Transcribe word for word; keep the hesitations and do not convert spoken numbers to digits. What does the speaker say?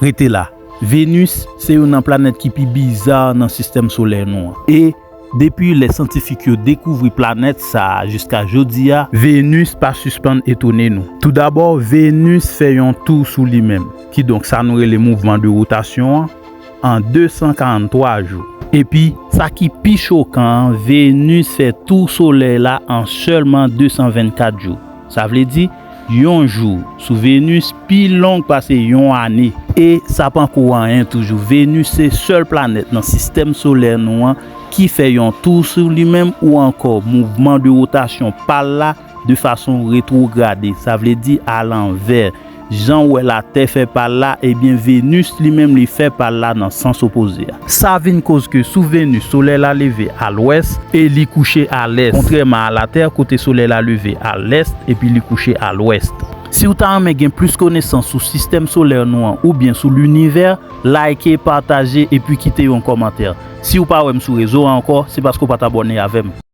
Rete la. Venus se youn nan planèt ki pi biza nan sistèm solè nou an. E depi lè syantifik yo dekouvri planèt sa a jiska jodi a, Venus pa sispann etone nou. Toudabò, Venus fè yon tou sou li menm. Kidonk, sa nou rele mouvman de wotasyon an, an de san karant twa jou. Epi, sa ki pi chokan an, Venus fè tou Solèy la an sèlman de san vennkat jou. Sa vle di, yon jou sou Venus pi long pase yon ane. E sa panko anyen toujou. Venus se sèl planèt nan sistèm solè nou an ki fè yon tou sou li menm ou ankò mouvman de wotasyon pa l la de fason retwograde, sa vle di alanvè. Jan w wè Latè fè pa l la, ebyen Venus li menm li fè pa l la nan sans opoze a. Sa vin koz ke sou Venus, Solèy la leve a lwès e li kouche a lès, kontrèman a Latè kote Solèy la leve a lès epi li kouche a lwès. Si w ta renmen gen plis konesans sou sistèm solè nou an oubyen sou linivè, like, pataje epi kite yon kòmantè. Si w pa wè m sou rezo a ankò, se paske w pa t abòne avè m.